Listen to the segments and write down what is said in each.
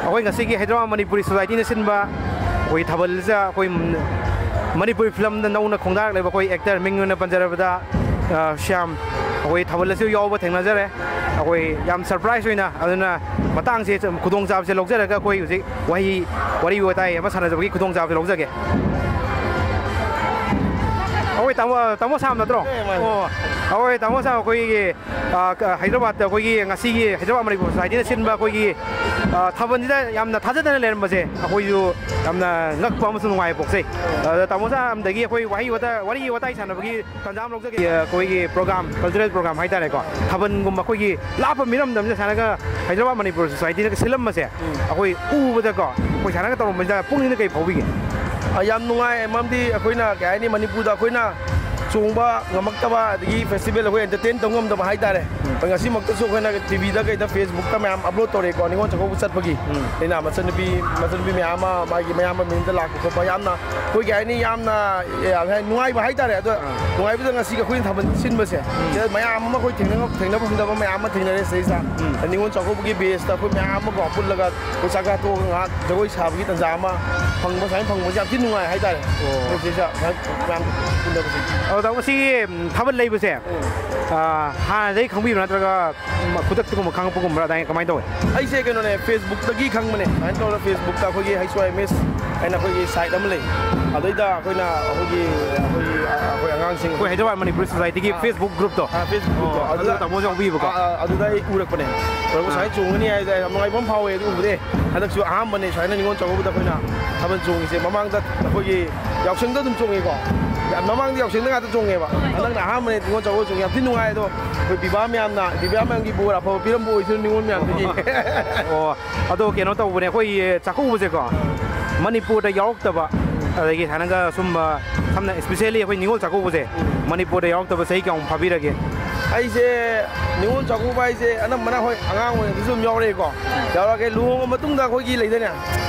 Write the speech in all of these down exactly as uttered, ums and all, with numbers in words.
ꯑꯩꯈꯣꯏ ꯉꯁꯤꯒꯤ ꯍꯥꯏꯗ꯭ꯔꯕꯥꯗ ꯃꯅꯤꯄꯨꯔꯤ ꯁꯣꯁꯥꯏꯇꯤꯅ ꯁꯤꯟꯕ ꯑꯩꯈꯣꯏ ꯊꯥꯕꯜꯁꯤꯗ ꯑꯩꯈꯣꯏ ꯃꯅꯤꯄꯨꯔꯤ ꯐꯤꯂꯝꯗ ꯅꯧꯅ ꯈꯣꯡꯗꯥꯔꯛꯂꯤꯕ ꯑꯩꯈꯣꯏ ꯑꯦꯛꯇꯔ ꯃꯤꯡ ꯑꯣꯏꯅ ꯄꯟꯖꯔꯕꯗ, ꯑ, ꯁ꯭ꯌꯥꯝ, ꯑꯩꯈꯣꯏ ꯊꯥꯕꯜ ꯑꯁꯤ ꯌꯥꯎꯕ ꯊꯦꯡꯅꯖꯔꯦ꯫ ꯑꯩꯈꯣꯏ ꯌꯥꯝ ꯁꯔꯄ꯭ꯔꯥꯏꯁ ꯑꯣꯏꯅ, ꯑꯗꯨꯅ ꯃꯇꯥꯡꯁꯦ ꯈꯨꯗꯣꯡꯆꯥꯕꯁꯦ ꯂꯧꯖꯔꯒ ꯑꯩꯈꯣꯏ ꯍꯧꯖꯤꯛ ꯋꯥꯍꯩ, ꯋꯥꯔꯤ ꯋꯥꯇꯥꯏ ꯑꯃ ꯁꯥꯟꯅꯖꯕꯒꯤ ꯈꯨꯗꯣꯡꯆꯥꯕꯁꯦ ꯂꯧꯖꯒꯦ꯫ ꯑꯩꯈꯣꯏ ꯇꯥꯃꯣ, ꯇꯥꯃꯣ ꯁꯥꯝ ꯅꯠꯇ꯭ꯔꯣ? ꯑꯦ, ꯃꯥꯅꯦ꯫ ꯑꯣ, ꯑꯩꯈꯣꯏ ꯇꯥꯃꯣ ꯁꯥꯝ ꯑꯩꯈꯣꯏꯒꯤ ꯑ, ꯀ-, ꯍꯥꯏꯗ꯭ꯔꯕꯥꯗꯇ ꯑꯩꯈꯣꯏꯒꯤ ꯉꯁꯤꯒꯤ ꯍꯥꯏꯗ꯭ꯔꯕꯥꯗ ꯃꯅꯤꯄꯨꯔ ꯁꯣꯁꯥꯏꯇꯤꯅ ꯁꯤꯟꯕ ꯑꯩꯈꯣꯏꯒꯤ, ꯑ, ꯊꯥꯕꯜꯁꯤꯗ ꯌꯥꯝꯅ ꯊꯥꯖꯗꯅ ꯂꯩꯔꯝꯕꯁꯦ ꯑꯩꯈꯣꯏꯁꯨ ꯌꯥꯝꯅ ꯉꯛꯄ ꯑꯃꯁꯨꯡ ꯅꯨꯡꯉꯥꯏꯕ ꯄꯣꯛꯆꯩ꯫ ꯑꯗ ꯇꯥꯃꯣ ꯁꯥꯝꯗꯒꯤ ꯑꯩꯈꯣꯏ ꯋꯥꯍꯩ ꯋꯥꯇ-, ꯋꯥꯔꯤ ꯋꯥꯇꯥꯏ ꯁꯥꯟꯅꯕꯒꯤ ꯇꯥꯟꯖꯥ ꯑꯃ ꯂꯧꯖꯒꯦ꯫ ꯑ, ꯑꯩꯈꯣꯏꯒꯤ ꯄ꯭ꯔꯣꯒ꯭ꯔꯥꯝ, ꯀꯜꯆꯔꯦꯜ ꯄ꯭ꯔꯣꯒ꯭ꯔꯥꯝ ꯍꯥꯏꯇꯥꯔꯦꯀꯣ, ꯊꯥꯕꯜꯒꯨꯝꯕ ꯑꯩꯈꯣꯏꯒꯤ ꯂꯥꯞꯄ ꯃꯤꯔꯝꯗ ꯑꯃꯗ ꯁꯥꯟꯅꯒ ꯍꯥꯏꯗ꯭ꯔꯕꯥꯗ ꯃꯅꯤꯄꯨꯔ ꯁꯣꯁꯥꯏꯇꯤꯅꯒ ꯁꯤꯜꯂꯝꯕꯁꯦ, ꯎꯝ꯫ ꯑꯩꯈꯣꯏ ꯎꯕꯗꯀꯣ, ꯑꯩꯈꯣꯏ ꯁꯥꯟꯅꯒ ꯇꯧꯔꯝꯕꯁꯤꯗ ꯄꯨꯛꯅꯤꯡꯗ ꯀꯩ ꯐꯥꯎꯕꯤꯒꯦ? ꯑ, ꯌꯥꯝ ꯅꯨꯡꯉꯥꯏ, ꯃꯔꯝꯗꯤ ꯑꯩꯈꯣꯏꯅ, ꯀꯩ ꯍꯥꯏꯅꯤ, ꯃꯅꯤꯄꯨꯔꯗ ꯑꯩꯈꯣꯏꯅ ꯆꯣꯡꯕ ꯉꯝꯃꯛꯇꯕ, ꯑꯗꯒꯤ ꯐꯦꯁꯇꯤꯚꯦꯜ ꯑꯩꯈꯣꯏ ꯑꯦꯟꯇꯔꯇꯦꯟ ꯇꯧ ꯉꯝꯗꯕ ꯍꯥꯏꯇꯥꯔꯦ꯫ ꯎꯝ꯫ ꯑꯩꯈꯣꯏ ꯉꯁꯤꯃꯛꯇꯁꯨ ꯑꯩꯈꯣꯏꯅ ꯇꯤ ꯚꯤꯗ ꯀꯩꯗ, ꯐꯦꯁꯕꯨꯛꯇ ꯃꯌꯥꯝ ꯑꯞꯂꯣꯗ ꯇꯧꯔꯦꯀꯣ, ꯅꯤꯉꯣꯜ ꯆꯥꯛꯀꯧꯕ ꯆꯠꯄꯒꯤ꯫ ꯎꯝ꯫ ꯑꯩꯅ ꯃꯆꯟꯅꯨꯄꯤ, ꯃꯆꯟꯅꯨꯄꯤ ꯃꯌꯥꯝ ꯑꯃ, ꯃꯥꯒꯤ ꯃꯌꯥꯝꯕ ꯃꯌꯨꯝꯗ ꯂꯥꯛꯄ ꯈꯣꯠꯄ, ꯌꯥꯝꯅ ꯑꯩꯈꯣꯏ, ꯀꯩ ꯍꯥꯏꯅꯤ, ꯌꯥꯝꯅ, ꯑꯦ, ꯌꯥꯝ ꯍꯥꯏ-, ꯅꯨꯡꯉꯥꯏꯕ ꯍꯥꯏꯇꯥꯔꯦ꯫ ꯑꯗꯣ ꯑꯥ꯫ ꯅꯨꯡꯉꯥꯏꯕꯗ ꯉꯁꯤꯒꯤ ꯑꯩꯈꯣꯏꯅ ꯊꯥꯕꯜ ꯁꯤꯟꯕꯁꯦ, ꯎꯝ꯫ ꯁꯤꯗ ꯃꯌꯥꯝ ꯑꯃ ꯑꯩꯈꯣꯏ ꯊꯦꯡꯅ-, ꯊꯦꯡꯅꯕ ꯐꯪꯗꯕ ꯃꯌꯥꯝ ꯑꯃ ꯊꯦꯡꯅꯔꯦ ꯁꯤꯗꯩꯁꯤꯗ꯫ ꯎꯝ꯫ ꯅꯤꯉꯣꯜ ꯆꯥꯛꯀꯧꯕꯒꯤ ꯕꯦꯁꯇ ꯑꯩꯈꯣꯏ ꯃꯌꯥꯝ ꯑꯃꯀꯣ ꯄꯨꯜꯂꯒ ꯑꯩꯈꯣꯏ ꯆꯥꯛ ꯆꯥ ꯇꯣꯛꯑꯒ ꯉꯥꯏꯍꯥꯛ ꯖꯒꯣꯏ ꯁꯥꯕꯒꯤ ꯇꯥꯟꯖꯥ ꯑꯃ ꯐꯪꯕ, ꯁꯨꯃꯥꯏꯅ ꯐꯪꯕꯁꯦ ꯌꯥꯝ ꯊꯤ ꯅꯨꯡꯉꯥꯏ ꯍꯥꯏꯇꯥꯔꯦ꯫ ꯑꯣ꯫ ꯑꯩꯈꯣꯏ ꯁꯤꯗ ꯉꯥꯏꯍꯥꯛ ꯃꯌꯥꯝ ꯄꯨꯟꯗꯕꯁꯦ꯫ ꯑꯗꯣ ꯇꯥꯃꯣ, ꯁꯤꯒꯤ, ꯎꯝ, ꯊꯥꯕꯜ ꯂꯩꯕꯁꯦ, ꯎꯝ꯫ ꯑꯥ, ꯍꯥꯟꯅꯗꯒꯤ ꯈꯪꯕꯤꯕ꯭ꯔꯥ ꯅꯠꯇ꯭ꯔꯒ, ꯎꯝ, ꯈꯨꯗꯛꯇꯒꯨꯝꯕ ꯈꯪꯉꯛꯄꯒꯨꯝꯕ꯭ꯔꯥ? ꯑꯗꯥꯏꯅ ꯀꯃꯥꯏꯅ ꯇꯧꯋꯦ? ꯑꯩꯁꯦ ꯀꯩꯅꯣꯅꯦ, ꯐꯦꯁꯕꯨꯛꯇꯒꯤ ꯈꯪꯕꯅꯦ꯫ ꯁꯨꯃꯥꯏꯅ ꯇꯧꯔꯒ ꯐꯦꯁꯕꯨꯛꯇ ꯑꯩꯈꯣꯏꯒꯤ ꯍꯩꯁ ꯋꯥꯏ ꯑꯦꯝ ꯑꯦꯁ ꯍꯥꯏꯅ ꯑꯩꯈꯣꯏꯒꯤ ꯁꯥꯏꯠ ꯑꯃ ꯂꯩ꯫ ꯑꯗꯨꯗꯩꯗ ꯑꯩꯈꯣꯏꯅ ꯑꯩꯈꯣꯏꯒꯤ, ꯑꯩꯈꯣꯏꯒꯤ, ꯑꯩꯈꯣꯏ ꯑꯉꯥꯡꯁꯤꯡ ꯑꯩꯈꯣꯏ ꯍꯥꯏꯗ꯭ꯔꯕꯥꯗ ꯃꯅꯤꯄꯨꯔꯤ ꯁꯣꯁꯥꯏꯇꯤꯒꯤ ꯑꯥ꯫ ꯐꯦꯁꯕꯨꯛ ꯒ꯭ꯔꯨꯞꯇꯣ? ꯑꯥ, ꯐꯦꯁꯕꯨꯛ ꯒ꯭ꯔꯨꯞꯇꯣ꯫ ꯑꯣ, ꯑꯗꯨꯗ ꯑꯗꯨꯗ ꯇꯥꯃꯣꯁꯨ ꯌꯥꯎꯕꯤꯕꯀꯣ? ꯑꯥ, ꯑꯥ, ꯑꯗꯨꯗ ꯑꯩ ꯎꯔꯛꯄꯅꯦ꯫ ꯑꯗꯨꯒ ꯑꯥ꯫ ꯁꯨꯃꯥꯏꯅ ꯆꯣꯡꯒꯅꯤ ꯍꯥꯏꯗ ꯌꯥꯝ ꯅꯨꯡꯉꯥꯏꯕ ꯑꯃ ꯐꯥꯎꯋꯦ꯫ ꯑꯗꯨ ꯎꯕꯗꯩ ꯍꯟꯗꯛꯁꯨ ꯑꯍꯥꯟꯕꯅꯦ ꯁꯨꯃꯥꯏꯅ ꯅꯤꯉꯣꯜ ꯆꯥꯛꯀꯧꯕꯗ ꯑꯩꯈꯣꯏꯅ ꯊꯥꯕꯜ ꯆꯣꯡꯉꯤꯁꯦ꯫ ꯃꯃꯥꯡꯗ ꯑꯩꯈꯣꯏꯒꯤ ꯌꯥꯎꯁꯪꯗ ꯑꯗꯨꯝ ꯆꯣꯡꯉꯤꯀꯣ꯫ ꯌꯥꯝ ꯃꯃꯥꯡꯗ ꯌꯥꯎꯁꯪꯗ ꯉꯥꯛꯇ ꯆꯣꯡꯉꯦꯕ꯫ ꯍꯟꯗꯛꯅ ꯑꯍꯥꯟꯕꯅꯦ ꯅꯤꯉꯣꯜ ꯆꯥꯛꯀꯧꯕ ꯆꯣꯡꯉꯤ꯫ ꯌꯥꯝ ꯊꯤ ꯅꯨꯡꯉꯥꯏ꯫ ꯑꯗꯣ ꯑꯩꯈꯣꯏ ꯄꯤꯕꯥ ꯃꯌꯥꯝꯅ, ꯄꯤꯕꯥ ꯃꯌꯥꯝꯒꯤ ꯕꯣꯔ ꯑꯐꯕ ꯄꯤꯔꯝꯕ ꯑꯣꯏꯁꯅꯨ ꯅꯤꯉꯣꯜ ꯃꯌꯥꯝꯗꯒꯤ꯫ ꯑꯣ, ꯑꯗꯣ ꯀꯩꯅꯣ ꯇꯧꯕꯅꯦ, ꯑꯩꯈꯣꯏ ꯆꯥꯛꯀꯧꯕꯁꯦꯀꯣ, ꯃꯅꯤꯄꯨꯔꯗ ꯌꯥꯎꯔꯛꯇꯕ, ꯑꯗꯒꯤ ꯁꯥꯏꯅꯒ ꯁꯨꯝꯕ, ꯁꯝꯅ especially ꯑꯩꯈꯣꯏ ꯅꯤꯉꯣꯜ ꯆꯥꯛꯀꯧꯕꯁꯦ ꯃꯅꯤꯄꯨꯔꯗ ꯌꯥꯎꯔꯛꯇꯕ ꯆꯍꯤ ꯀꯌꯥꯃꯨꯛ ꯐꯥꯕꯤꯔꯒꯦ? ꯑꯩꯁꯦ ꯅꯤꯉꯣꯜ ꯆꯥꯛꯀꯧꯕ ꯍꯥꯏꯁꯦ ꯑꯅꯝꯕꯅ, ꯍꯣꯏ, ꯑꯉꯥꯡ ꯑꯣꯏꯔꯤꯉꯩꯗꯁꯨ ꯑꯗꯨꯝ ꯌꯥꯎꯔꯛꯑꯦꯀꯣ꯫ ꯌꯥꯎꯔꯛꯑꯒꯦ, ꯂꯨꯍꯣꯡꯉ ꯃꯇꯨꯡꯗ ꯑꯩꯈꯣꯏꯒꯤ ꯂꯩꯗꯅꯦ,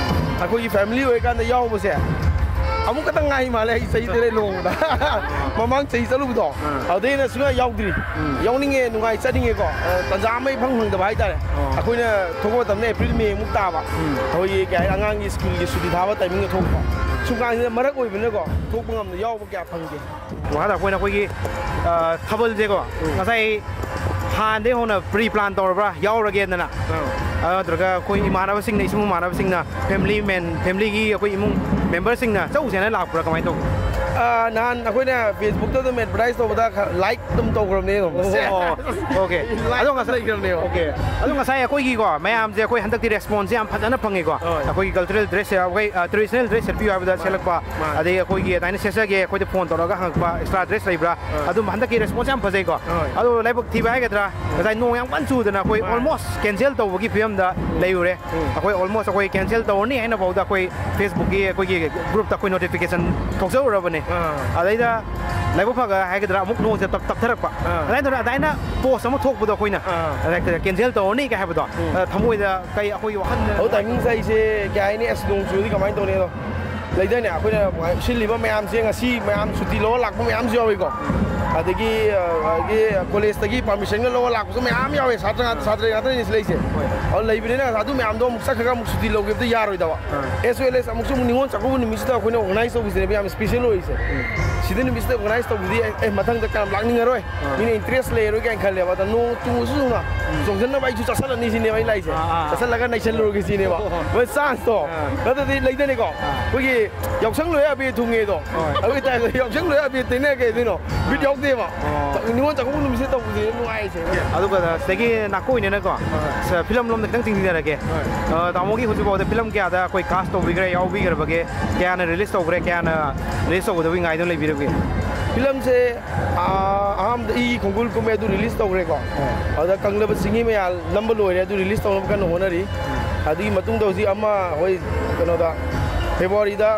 ꯑꯩꯈꯣꯏꯒꯤ ꯐꯦꯃꯤꯂꯤ ꯑꯣꯏꯔꯀꯥꯟꯗ ꯌꯥꯎꯕꯁꯦ, ꯑꯃꯨꯛ ꯈꯛꯇꯪ ꯉꯥꯏ ꯃꯥꯜꯂꯦ ꯑꯩ ꯆꯍꯤ ꯇꯔꯦꯠ ꯂꯨꯍꯣꯡꯕꯗ꯫ ꯃꯃꯥꯡ ꯆꯍꯤ ꯆꯠꯂꯨꯕꯗꯣ, ꯑꯗꯩ ꯍꯦꯟꯅ ꯁꯨꯡꯌꯥ ꯌꯥꯎꯗ꯭ꯔꯤ꯫ ꯌꯥꯎꯅꯤꯡꯉꯦ, ꯅꯨꯡꯉꯥꯏ, ꯆꯠꯅꯤꯡꯉꯦꯀꯣ꯫ ꯑ, ꯇꯟꯖꯥ ꯑꯃ ꯐꯪ ꯐꯪꯗꯕ ꯍꯥꯏꯇꯥꯔꯦ꯫ ꯑꯩꯈꯣꯏꯅ ꯊꯣꯛꯄ ꯃꯇꯝꯗ ꯑꯦꯄ꯭ꯔꯤꯜ ꯃꯦ ꯃꯨꯛ ꯇꯥꯕ꯫ ꯑꯩꯈꯣꯏꯒꯤ ꯀꯩ ꯍꯥꯏ, ꯑꯉꯥꯡꯒꯤ ꯁ꯭ꯀꯨꯜꯒꯤ ꯁꯨꯇꯤ ꯊꯥꯕ ꯇꯥꯏꯃꯤꯡꯗ ꯊꯣꯛꯄ꯫ ꯁꯨꯝ ꯀꯥꯟꯁꯤꯗ ꯃꯔꯛ ꯑꯣꯏꯕꯅꯤꯅꯀꯣ, ꯊꯣꯛꯄ ꯉꯝꯗ, ꯌꯥꯎꯕ ꯀꯌꯥ ꯐꯪꯗꯦ꯫ ꯃꯈꯥꯗ ꯑꯩꯈꯣꯏꯅ ꯑꯩꯈꯣꯏꯒꯤ, ꯑ, ꯊꯥꯕꯜꯁꯦꯀꯣ, ꯉꯁꯥꯏ ꯍꯥꯟꯅꯗꯩ ꯍꯧꯅ ꯄ꯭ꯔꯤ ꯄ꯭ꯂꯥꯟ ꯇꯧꯔꯕ꯭ꯔꯥ, ꯌꯥꯎꯔꯒꯦꯗꯅ? ꯑꯗꯨ ꯅꯠꯇ꯭ꯔꯒ ꯑꯩꯈꯣꯏ ꯏꯃꯥꯟꯅꯕꯁꯤꯡꯅ, ꯏꯁꯨꯡ ꯏꯃꯥꯟꯅꯕꯁꯤꯡꯅ, ꯐꯦꯃꯤꯂꯤ ꯃꯦꯟ, ꯐꯦꯃꯤꯂꯤꯒꯤ ꯑꯩꯈꯣꯏ ꯏꯃꯨꯡ ꯃꯦꯝꯕꯔꯁꯤꯡꯅ ꯆꯧꯁꯦꯅ ꯂꯥꯛꯄ꯭ꯔꯥ, ꯀꯃꯥꯏꯅ ꯇꯧꯒꯦ? ꯑ, ꯅꯍꯥꯟ ꯑꯩꯈꯣꯏꯅ Facebook-ꯇ ꯑꯗꯨꯝ ꯑꯦꯗꯚꯔꯇꯥꯏꯁ ꯇꯧꯕꯗ ꯈꯔ ꯂꯥꯏꯛ ꯑꯗꯨꯝ ꯇꯧꯈ꯭ꯔꯕꯅꯦ ꯑꯗꯨꯝ꯫ ꯑꯣ, ꯑꯣꯀꯦ꯫ ꯂꯥꯏꯛ ꯑꯗꯣ ꯉꯁꯥꯏ, ꯂꯩꯈ꯭ꯔꯕꯅꯦꯕ꯫ ꯑꯣꯀꯦ꯫ ꯑꯗꯣ ꯉꯁꯥꯏ ꯑꯩꯈꯣꯏꯒꯤꯀꯣ, ꯃꯌꯥꯝꯁꯦ ꯑꯩꯈꯣꯏ ꯍꯟꯗꯛꯇꯤ ꯔꯦꯁꯄꯣꯟꯁꯁꯦ ꯌꯥꯝ ꯐꯖꯅ ꯐꯪꯉꯦꯀꯣ꯫ ꯍꯣꯏ꯫ ꯑꯩꯈꯣꯏꯒꯤ ꯀꯜꯆꯔꯦꯜ ꯗ꯭ꯔꯦꯁꯁꯦ, ꯑꯩꯈꯣꯏ, ꯑ, ꯇ꯭ꯔꯦꯗꯤꯁꯅꯦꯜ ꯗ꯭ꯔꯦꯁ ꯁꯦꯠꯄꯤꯌꯨ ꯍꯥꯏꯕꯗ ꯁꯦꯠꯂꯛꯄ, ꯃꯥꯅꯦ꯫ ꯑꯗꯩ ꯑꯩꯈꯣꯏꯒꯤ ꯑꯗꯨꯃꯥꯏꯅ ꯁꯦꯠꯆꯒꯦ, ꯑꯩꯈꯣꯏꯗ ꯐꯣꯟ ꯇꯧꯔꯒ ꯍꯪꯉꯛꯄ, ꯑꯦꯛꯁꯇ꯭ꯔꯥ ꯗ꯭ꯔꯦꯁ ꯂꯩꯕ꯭ꯔꯥ? ꯑꯥ꯫ ꯑꯗꯨꯝꯕ ꯍꯟꯗꯛꯀꯤ ꯔꯦꯁꯄꯣꯟꯁ ꯌꯥꯝ ꯐꯖꯩꯀꯣ꯫ ꯍꯣꯏ꯫ ꯑꯗꯣ ꯂꯥꯏꯕꯛ ꯊꯤꯕ ꯍꯥꯏꯒꯗ꯭ꯔꯥ, ꯉꯁꯥꯏ ꯅꯣꯡ ꯌꯥꯝ ꯀꯟꯅ ꯆꯨꯗꯅ ꯑꯩꯈꯣꯏ ꯃꯥꯅꯦ꯫ ꯑꯣꯜꯃꯣꯁ ꯀꯦꯟꯁꯦꯜ ꯇꯧꯕꯒꯤ ꯐꯤꯕꯝꯗ ꯂꯩꯔꯨꯔꯦ꯫ ꯎꯝ꯫ ꯑꯩꯈꯣꯏ ꯑꯣꯜꯃꯣꯁ ꯑꯩꯈꯣꯏ ꯀꯦꯟꯁꯦꯜ ꯇꯧꯔꯅꯤ ꯍꯥꯏꯅ ꯐꯥꯎꯗ ꯑꯩꯈꯣꯏ Facebook-ꯀꯤ ꯑꯩꯈꯣꯏꯒꯤ ꯒ꯭ꯔꯨꯞꯇ ꯑꯩꯈꯣꯏ ꯅꯣꯇꯤꯐꯤꯀꯦꯁꯟ ꯊꯣꯛꯆꯔꯨꯔꯕꯅꯦ꯫ ꯑꯥ꯫ ꯑꯗꯩꯗ ꯂꯥꯏꯕꯛ ꯐꯕ ꯍꯥꯏꯒꯗ꯭ꯔꯥ, ꯑꯃꯨꯛ ꯅꯣꯡꯁꯦ ꯇꯞ-, ꯇꯞꯊꯔꯛꯄ꯫ ꯑꯥ꯫ ꯑꯗꯨꯃꯥꯏꯅ ꯇꯧꯗꯅ ꯑꯗꯨꯃꯥꯏꯅ ꯄꯣꯁ ꯑꯃ ꯊꯣꯛꯄꯗꯣ ꯑꯩꯈꯣꯏꯅ, ꯑꯥ꯫ ꯑꯗ ꯀꯦꯟꯁꯦꯜ ꯇꯧꯔꯅꯤ ꯀꯥꯏ ꯍꯥꯏꯕꯗꯣ, ꯎꯝ꯫ ꯑꯗ ꯊꯃꯣꯏꯗ ꯀꯩ ꯑꯩꯈꯣꯏꯒꯤ ꯋꯥꯈꯜꯗ ꯑꯗꯨ ꯇꯥꯏꯃꯤꯡꯁꯦ ꯑꯩꯁꯦ ꯀꯩ ꯍꯥꯏꯅꯤ, ꯑꯁ, ꯅꯣꯡ ꯆꯨꯔꯗꯤ ꯀꯃꯥꯏꯅ ꯇꯧꯅꯤ ꯑꯗꯣ? ꯂꯩꯗꯥꯏꯅꯦ, ꯑꯩꯈꯣꯏꯅ ꯁꯤꯜꯂꯤꯕ ꯃꯌꯥꯝꯁꯦ, ꯉꯁꯤ ꯃꯌꯥꯝ ꯁꯨꯇꯤ ꯂꯧꯔ ꯂꯥꯛꯄ ꯃꯌꯥꯝꯁꯨ ꯌꯥꯎꯏꯀꯣ꯫ ꯑꯗꯒꯤ, ꯑ, ꯑꯗꯒꯤ ꯀꯣꯂꯦꯖꯇꯒꯤ ꯄꯥꯔꯃꯤꯁꯟꯒ ꯂꯧꯔ ꯂꯥꯛꯄꯁꯨ ꯃꯌꯥꯝ ꯌꯥꯎꯋꯦ, ꯁꯥꯇ꯭ꯔ ꯉꯥꯛ-, ꯁꯥꯇ꯭ꯔ ꯉꯥꯛꯇꯅꯤ ꯁꯤ ꯂꯩꯁꯦ꯫ ꯍꯣꯏ꯫ ꯑꯗꯨ ꯂꯩꯕꯅꯤꯅ ꯑꯗꯨ ꯃꯌꯥꯝꯗꯣ ꯑꯃꯨꯛ ꯆꯠꯈ꯭ꯔꯒ ꯑꯃꯨꯛ ꯁꯨꯇꯤ ꯂꯧꯒꯦꯕꯗ ꯌꯥꯔꯣꯏꯗꯕ꯫ ꯑꯥ꯫ ꯑꯦꯁ ꯋꯦꯜ ꯑꯦꯁ ꯑꯃꯨꯛꯁꯨ ꯑꯃꯨꯛ ꯅꯤꯉꯣꯜ ꯆꯥꯛꯀꯧꯕ ꯅꯨꯃꯤꯠꯁꯤꯗ ꯑꯩꯈꯣꯏꯅ ꯑꯣꯔꯒꯅꯥꯏꯁ ꯇꯧꯕꯁꯤꯅꯦꯕ ꯌꯥꯝ ꯏꯁꯄꯤꯁꯦꯜ ꯑꯣꯏꯔꯤꯁꯦ꯫ ꯎꯝ꯫ ꯁꯤꯗ ꯅꯨꯃꯤꯠꯁꯤꯗ ꯑꯣꯔꯒꯅꯥꯏꯁ ꯇꯧꯕꯗꯤ, ꯑꯦ, ꯑꯦ, ꯃꯊꯪꯗ ꯀꯌꯥꯝ ꯂꯥꯛꯅꯤꯡꯉꯔꯣꯏ꯫ ꯑꯥ꯫ ꯃꯤꯅ ꯏꯟꯇꯔꯦꯁ ꯂꯩꯔꯔꯣꯏ ꯀꯥꯏꯅ ꯈꯜꯂꯦꯕ꯫ ꯑꯗ ꯅꯣꯡ ꯆꯨꯕꯁꯨ ꯆꯨꯅ ꯎꯝ꯫ ꯆꯣꯡꯁꯤꯟꯅꯕ ꯑꯩꯁꯨ ꯆꯠꯁꯜꯂꯅꯤ ꯁꯤꯅꯦꯕ ꯑꯩ ꯂꯥꯛꯏꯁꯦ꯫ ꯑꯥ, ꯑꯥ꯫ ꯆꯠꯁꯜꯂꯒ ꯅꯩꯁꯜꯂꯨꯔꯒꯦ ꯁꯤꯅꯦꯕ꯫ ꯑꯣ, ꯍꯣꯏ꯫ ꯃꯣꯏ ꯆꯥꯟꯁꯇꯣ꯫ ꯑꯥ꯫ ꯅꯠꯇ꯭ꯔꯗꯤ ꯂꯩꯗꯅꯤꯀꯣ꯫ ꯑꯥ꯫ ꯑꯩꯈꯣꯏꯒꯤ ꯌꯥꯎꯁꯪ ꯂꯣꯏꯔ ꯑꯕꯦꯔ ꯊꯨꯡꯉꯦꯗꯣ꯫ ꯍꯣꯏ꯫ ꯑꯗꯨꯒꯤ ꯇꯥꯏꯞꯇ ꯌꯥꯎꯁꯪ ꯂꯣꯏꯔ ꯑꯕꯦꯔ ꯇꯩꯅ ꯀꯩꯗꯣꯏꯅꯣ? ꯕꯤꯠ ꯌꯥꯎꯗꯦꯕ꯫ ꯑꯣ꯫ ꯅꯤꯉꯣꯜ ꯆꯥꯛꯀꯧꯕ ꯅꯨꯃꯤꯠꯁꯤꯗ ꯇꯧꯕꯁꯤꯅ ꯅꯨꯡꯉꯥꯏꯁꯦ꯫ ꯑꯗꯨꯒ ꯁꯤꯗꯒꯤ ꯅꯥꯀꯣꯏꯅꯅꯀꯣ, ꯍꯣꯏ꯫ ꯁ-, ꯐꯤꯂꯝ ꯂꯣꯝꯗ ꯈꯤꯇꯪ ꯆꯤꯡꯊꯔꯛꯀꯦ꯫ ꯍꯣꯏ꯫ ꯑ, ꯇꯥꯃꯣꯒꯤ ꯍꯧꯖꯤꯛ ꯐꯥꯎꯗ ꯐꯤꯂꯝ ꯀꯌꯥꯗ ꯑꯩꯈꯣꯏ ꯀꯥꯁ ꯇꯧꯕꯤꯈ꯭ꯔꯦ, ꯌꯥꯎꯕꯤꯈ꯭ꯔꯕꯒꯦ? ꯀꯌꯥꯅ ꯔꯤꯂꯤꯁ ꯇꯧꯈ꯭ꯔꯦ, ꯀꯌꯥꯅ ꯔꯤꯂꯤꯁ ꯇꯧꯒꯗꯕꯒꯤ ꯉꯥꯏꯗꯨꯅ ꯂꯩꯕꯤꯔꯕꯒꯦ? ꯐꯤꯂꯝꯁꯦ, ꯑ, ꯑꯍꯥꯟꯕꯗ ꯏ ꯈꯣꯡꯒꯨꯜ ꯀꯨꯝꯃꯦ, ꯑꯗꯨ ꯔꯤꯂꯤꯁ ꯇꯧꯈ꯭ꯔꯦꯀꯣ꯫ ꯍꯣꯏ꯫ ꯑꯗꯨꯗ ꯀꯪꯂꯕ ꯆꯤꯡꯍꯤ ꯃꯌꯥꯜ ꯅꯝꯕ ꯂꯣꯏꯔꯦ, ꯑꯗꯨ ꯔꯤꯂꯤꯁ ꯇꯧꯅꯕ ꯀꯟꯅ ꯍꯣꯠꯅꯔꯤ꯫ ꯎꯝ꯫ ꯑꯗꯨꯒꯤ ꯃꯇꯨꯡꯗ ꯍꯧꯖꯤꯛ ꯑꯃ ꯑꯩꯈꯣꯏ ꯀꯩꯅꯣꯗ ꯐꯦꯕ꯭ꯔꯨꯋꯥꯔꯤꯗ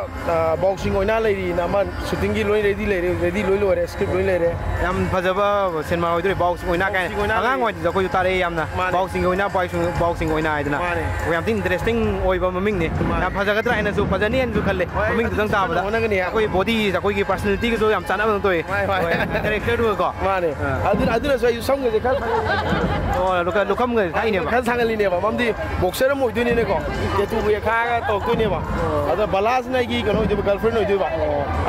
ꯕꯥꯎꯁꯤꯡ ꯑꯣꯏꯅ ꯂꯩꯔꯤꯅ ꯑꯃ, ꯁꯨꯇꯤꯡꯒꯤ ꯂꯣꯏ ꯔꯦꯗꯤ ꯂꯩꯔꯦ, ꯔꯦꯗꯤ ꯂꯣꯏ ꯂꯣꯏꯔꯦ, ꯁ꯭ꯀ꯭ꯔꯤꯞ ꯂꯣꯏ ꯂꯩꯔꯦ꯫ ꯌꯥꯝ ꯐꯖꯕ ꯁꯤꯅꯦꯃꯥ ꯑꯣꯏꯗꯣꯔꯦ ꯕꯥꯎꯁꯤꯡ ꯑꯣꯏꯅ ꯀꯥꯏꯅ꯫ ꯕꯥꯎꯁꯤꯡ ꯑꯣꯏꯅ ꯑꯉꯥꯡ ꯂꯩꯔꯦ꯫ ꯑꯣꯏꯔꯤꯉꯩꯗꯁꯨ ꯑꯩꯈꯣꯏꯁꯨ ꯇꯥꯔꯛꯑꯦ ꯌꯥꯝꯅ꯫ ꯃꯥꯅꯦ꯫ ꯕꯥꯎꯁꯤꯡ ꯑꯣꯏꯅ, ꯕꯥꯎꯁꯤꯡ ꯑꯣꯏꯅ ꯍꯥꯏꯗꯅ꯫ ꯃꯥꯅꯦ꯫ ꯑꯩꯈꯣꯏ ꯌꯥꯝ ꯊꯤ ꯏꯟꯇꯔꯦꯁꯇꯤꯡ ꯑꯣꯏꯕ ꯃꯃꯤꯡꯅꯤ꯫ ꯃꯥꯅꯦ꯫ ꯌꯥꯝ ꯐꯖꯒꯗ꯭ꯔꯥ ꯍꯥꯏꯅꯁꯨ ꯐꯖꯅꯤ ꯍꯥꯏꯅꯁꯨ ꯈꯜꯂꯦ꯫ ꯍꯣꯏ, ꯃꯃꯤꯡꯗꯨꯗꯪ ꯑꯗꯨ ꯇꯥꯕꯗ꯫ ꯍꯣꯠꯅꯒꯅꯤ ꯍꯥꯏꯕ꯫ ꯑꯩꯈꯣꯏ ꯕꯣꯗꯤꯁꯦ ꯑꯩꯈꯣꯏꯒꯤ ꯄꯔꯁꯅꯦꯂꯤꯇꯤꯒꯁꯨ ꯌꯥꯝ ꯆꯥꯟꯅꯕ ꯑꯗꯨꯝ ꯇꯧꯏ꯫ ꯍꯣꯏ, ꯍꯣꯏ꯫ ꯀꯦꯔꯦꯛꯇꯔꯗꯨꯒꯀꯣ꯫ ꯃꯥꯅꯦ꯫ ꯑꯥ꯫ ꯑꯗꯨꯅ, ꯑꯗꯨꯅꯁꯨ ꯑꯩꯁꯨ ꯁꯝꯒꯁꯦ ꯈꯔ ꯁꯥꯡꯍꯜꯂꯤꯅꯦꯕ꯫ ꯑꯣ, ꯂꯨꯈ-, ꯂꯨꯈꯝꯒ ꯈꯥꯛꯏꯅꯦꯕ꯫ ꯈꯔ ꯁꯥꯡꯍꯜꯂꯤꯅꯦꯕ꯫ ꯃꯔꯝꯗꯤ ꯕꯣꯛꯁꯔ ꯑꯃ ꯑꯣꯏꯗꯣꯏꯅꯤꯅꯀꯣ꯫ ꯇꯦꯇꯨ ꯌꯦꯛꯈꯥꯏꯔꯒ ꯇꯧꯔꯛꯇꯣꯏꯅꯦꯕ꯫ ꯑꯗ ꯕꯂꯥꯁꯤꯅ ꯑꯩꯒꯤ ꯀꯩꯅꯣ ꯑꯣꯏꯗꯣꯏꯕ, ꯒꯔꯜꯐ꯭ꯔꯦꯟ ꯑꯣꯏꯗꯣꯏꯕ꯫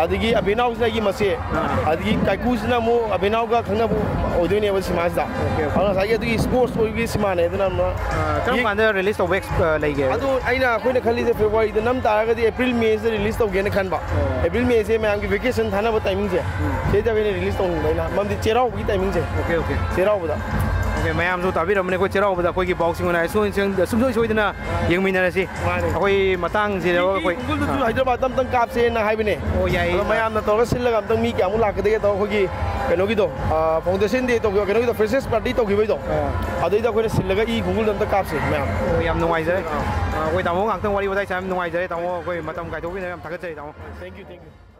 ꯑꯗꯒꯤ ꯑꯕꯦꯅꯥꯎꯁꯤꯅ ꯑꯩꯒꯤ ꯃꯆꯦ꯫ ꯑꯗꯒꯤ ꯀꯥꯏꯀꯨꯁꯤꯅ ꯑꯃꯨꯛ ꯑꯕꯦꯅꯥꯎꯒ ꯈꯪꯅꯕ ꯑꯣꯏꯗꯣꯏꯅꯦꯕ ꯁꯤꯃꯥꯁꯤꯗ꯫ ꯑꯗꯨꯅ ꯉꯁꯥꯏꯒꯤ ꯑꯗꯨꯒꯤ ꯁ꯭ꯄꯣꯔꯠꯁ ꯑꯣꯏꯕꯒꯤ ꯁꯤꯃꯥꯅꯦ꯫ ꯑꯗꯨꯅ ꯑꯃ ꯑꯥ, ꯀꯔꯝ ꯀꯥꯟꯗ ꯔꯤꯂꯤꯁ ꯇꯧꯕ ꯑꯦꯛꯁ-, ꯑꯥ, ꯂꯩꯒꯦ? ꯑꯗꯨ ꯑꯩꯅ, ꯑꯩꯈꯣꯏꯅ ꯈꯜꯂꯤꯁꯦ ꯐꯦꯕ꯭ꯔꯨꯋꯥꯔꯤꯗ ꯅꯝ ꯇꯥꯔꯒꯗꯤ ꯑꯦꯄ꯭ꯔꯤꯜ ꯃꯦꯁꯤꯗ ꯔꯤꯂꯤꯁ ꯇꯧꯒꯦꯅ ꯈꯟꯕ꯫ ꯑꯦꯄ꯭ꯔꯤꯜ ꯃꯦꯁꯦ ꯃꯌꯥꯝꯒꯤ ꯚꯦꯀꯦꯁꯟ ꯊꯥꯅꯕ ꯇꯥꯏꯃꯤꯡꯁꯦ, ꯁꯤꯗ ꯑꯩꯈꯣꯏꯅ ꯔꯤꯂꯤꯁ ꯇꯧꯅꯤꯡꯕ ꯑꯩꯅ, ꯃꯔꯝꯗꯤ ꯆꯩꯔꯥꯎꯕꯒꯤ ꯇꯥꯏꯃꯤꯡꯁꯦ꯫ Okay, okay. ꯆꯩꯔꯥꯎꯕꯗ꯫ ꯑꯣꯀꯦ, ꯃꯌꯥꯝꯁꯨ ꯇꯥꯕꯤꯔꯝꯃꯅꯤ꯫ ꯑꯩꯈꯣꯏ ꯆꯩꯔꯥꯎꯕꯗ ꯑꯩꯈꯣꯏꯒꯤ ꯕꯥꯎꯁꯤꯡ ꯑꯣꯏꯅ ꯁꯨꯡꯁꯣꯏ ꯁꯣꯏꯗꯅ ꯌꯦꯡꯃꯤꯟꯅꯔꯁꯤ꯫ ꯃꯥꯅꯦ꯫ ꯑꯩꯈꯣꯏ ꯃꯇꯥꯡꯁꯤꯗ ꯑꯩꯈꯣꯏ ꯈꯣꯡꯒꯨꯜꯗꯨꯁꯨ ꯍꯥꯏꯗ꯭ꯔꯕꯥꯗꯇ ꯑꯝꯇꯪ ꯀꯥꯞꯁꯦꯅ ꯍꯥꯏꯕꯅꯦ꯫ ꯑꯣ, ꯌꯥꯏꯌꯦ꯫ ꯑꯗꯣ ꯃꯌꯥꯝꯅ ꯇꯧꯔꯒ ꯁꯤꯜꯂꯒ ꯑꯝꯇꯪ ꯃꯤ ꯀꯌꯥꯃꯨꯛ ꯂꯥꯛꯀꯗꯒꯦ ꯇꯧꯔ ꯑꯩꯈꯣꯏꯒꯤ ꯀꯩꯅꯣꯒꯤꯗꯣ, ꯐꯥꯎꯟꯗꯦꯁꯟ ꯗꯦ ꯇꯧꯈꯤꯕ, ꯀꯩꯅꯣꯒꯤꯗꯣ, ꯐ꯭ꯔꯦꯁꯔꯁ ꯄꯥꯔꯇꯤ ꯇꯧꯈꯤꯕꯩꯗꯣ, ꯑꯗꯩꯗ ꯑꯩꯈꯣꯏꯅ ꯁꯤꯜꯂꯒ ꯏ ꯈꯣꯡꯒꯨꯜꯗ ꯑꯝꯇ ꯀꯥꯞꯁꯦ ꯃꯌꯥꯝ꯫ ꯑꯣ, ꯌꯥꯝ ꯅꯨꯡꯉꯥꯏꯖꯔꯦ꯫ ꯑꯥ, ꯑꯩꯈꯣꯏ ꯇꯥꯃꯣ ꯉꯥꯛꯇꯪ ꯋꯥꯔꯤ ꯋꯥꯇꯥꯏ ꯁꯥꯟꯅꯕ ꯌꯥꯝ ꯅꯨꯡꯉꯥꯏꯖꯔꯦ꯫ ꯇꯥꯃꯣ ꯑꯩꯈꯣꯏ ꯃꯇꯝ ꯀꯥꯏꯊꯣꯛꯄꯤꯗꯅ ꯌꯥꯝ ꯊꯥꯒꯠꯆꯔꯤ ꯇꯥꯃꯣ꯫ Thank you, thank you.